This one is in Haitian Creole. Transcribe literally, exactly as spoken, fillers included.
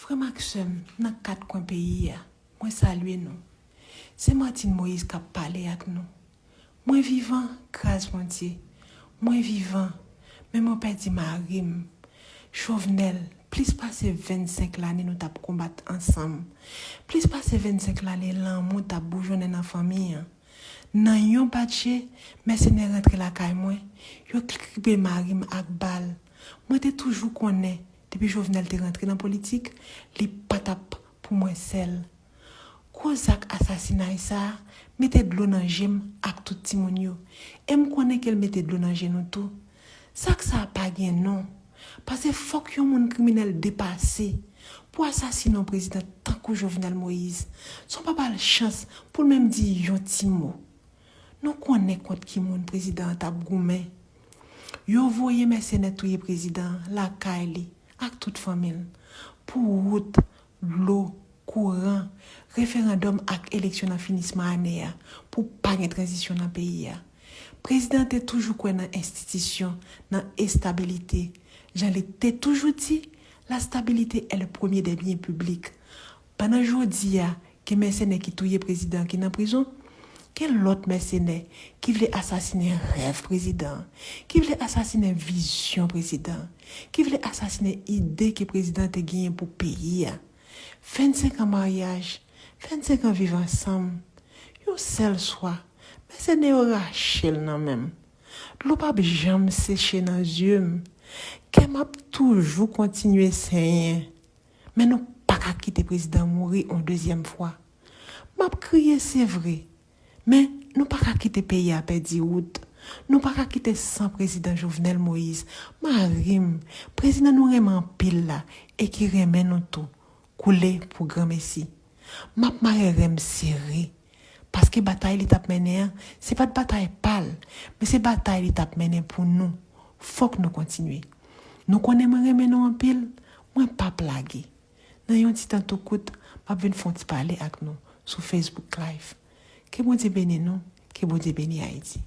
Frè m ak sè m nan kat kwen peyi a, mwen salye nou. Se Martine Moïse k ap pale ak nou. Mwen vivan, gras Bondye. Mwen vivan, men mwen pèdi mari m. Jovenel, plis pase vennsenk lane nou t ap konbat ansanm. Plis pase vennsenk lane lanmou t ap boujonnen nan fanmi an. Nan yon batje, mèsenè rantre lakay mwen, yo kribe mari m ak bal. Mwen te toujou konnen, depi Jovenel te rantre nan politik, li pa t ap pou mwen sèl. Gwo zak asasinay sa a mete dlo nan je m ak tout timoun yo. E m konnen ke l mete dlo nan je nou tou. Zak sa a pa gen non. Paske fòk yon moun kriminèl depase pou asasinen yon prezidan tankou Jovenel Moïse. San w pa ba l chans pou l menm di yon ti mo. Nou konnen kont ki moun prezidan an t ap goumen. Yo voye mèsenè touye prezidan an lakay li ak tout fanmi l pou wout, dlo, kouran, referandòm ak eleksyon nan finisman ane a pou pa gen tranzisyon nan peyi a. Prezidan an te toujou kwè nan enstitisyon, nan estabilite. Jan li te toujou di, la stabilité est le premier des biens publics. Pandan jodi a, gen mèsenè ki touye prezidan ki nan prizon, gen lòt mèsenè ki vle asasinen rèv prezidan, ki vle asasinen vizyon prezidan, ki vle asasinen ide ke prezidan te genyen pou peyi a. Vennsenk an maryaj, vennsenk an viv ansanm. Yon sèl swa, mèsenè yo rache l nan men m. Dlo p ap janm seche nan zye m. Kè m ap toujou kontinye senyen. Men nou pa ka kite prezidan mouri yon dezyèm fwa. M ap kriye, se vre. Men nou pa ka kite peyi a pèdi wout. Nou pa ka kite san prezidan Jovenel Moïse, mari m, prezidan nou renmen anpil la e ki renmen nou tou, koule pou granmesi. M ap mare ren m sere, paske batay li t ap mennen an, se pa t batay pa l, men se batay li t ap mennen pou nou. Fòk nou kontinye. Nou konnen mwen renmen nou anpil, mwen p ap lage. Nan yon ti tan tou kout, m ap vin fè yon ti pale ak nou sou Facebook Live. Ke Bondye beni nou, ke Bondye beni Ayiti.